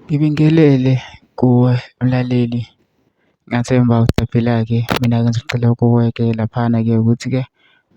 Ngibingelele kuwe mlaleli, ngiyathemba uyaphila-ke. Mina-ke ngisacela kuwe-ke laphana-ke ukuthi-ke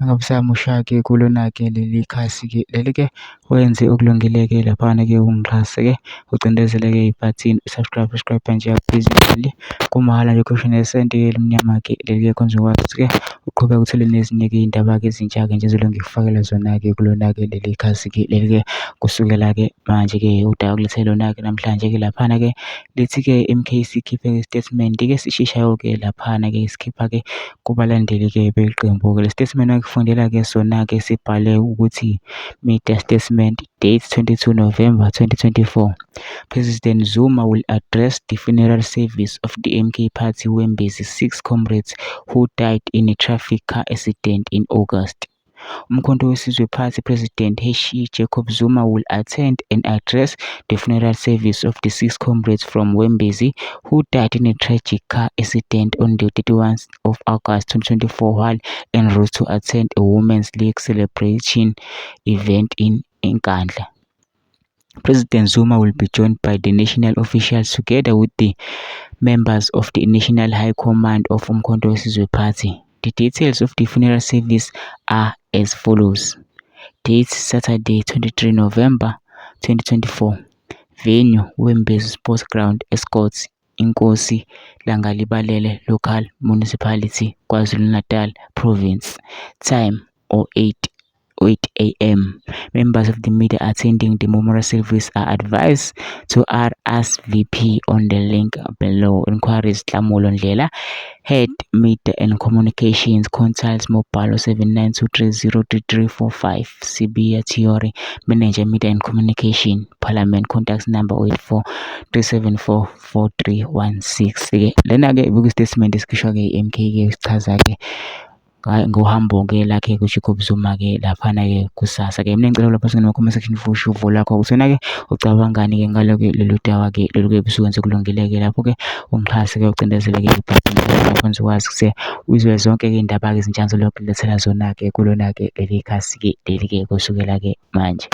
uma ngabe usamusha-ke kulona-ke leli khasi-ke leli-ke wenze okulungile-ke laphana-ke ungixhase-ke ucindezele-ke ibhathini u-subscribe, subscribe nje akubizi imali kumahhala nje ukhishwa nesenti-ke elimnyama-ke leli-ke khona uzokwazi ukuthi-ke uqhubeke uthole nezinye-ke iy'ndaba-ke ezintsha-ke nje ezobe ngikufakela zona-ke kulona-ke leli khasi-ke leli-ke kusukela-ke manje-ke udaba okulethe lona-ke namhlanje-ke laphana-ke lithi-ke M_K sikhiphe isitatimende-ke esisheshayo-ke laphana-ke sikhipha-ke kubalandeli-ke beqembu-ke. Le sitatimende engakufundela-ke sona-ke sibhale ukuthi media statement date 22 November 2024. President Zuma will address the funeral service of the MK Party Wembezi six comrades who died in a traffic car accident in August. Umkhonto weSizwe Party President H.E. Jacob Zuma will attend and address the funeral service of the six comrades from Wembezi who died in a tragic car accident on the 31st of August 2024 while en route to attend a Women's League celebration event in Nkandla. President Zuma will be joined by the national officials together with the members of the National High Command of Umkhonto weSizwe Party. The details of the funeral service are as follows. Date Saturday, 23 November 2024. Venue Wembezi Sports Ground, Escorts, Inkosi Langalibalele Local Municipality, KwaZulu-Natal Province. Time 08 a.m. Members of the media attending the memorial service are advised to RSVP on the link below. Inquiries Nhlamulo Ndhlela, Head Media and Communications, Contact mobile 0792303345. Sibiya Theory, Manager Media and Communication, Parliament contact number 084 374 4316. Lena-ke ibikwi-statement esikhishwa-ke i-M_K ke sichaza-ke ngohambo-ke lakhe kuJacob Zuma-ke laphana-ke kusasa-ke. Mina ngicela lapha comment section for uvo lwakho ukuthi wena-ke ucabangani-ke ngalo-ke lolu daba-ke lolu-ke busuke sekulungile-ke lapho-ke ungixhase-ke ucindezele-ke ibhathini lapho uzokwazi ukuthi uzwe zonke-ke iy'ndaba-ke ezintsha ngizolokhu ngilethela zona-ke kulona-ke leli khasi-ke leli-ke kusukela-ke manje.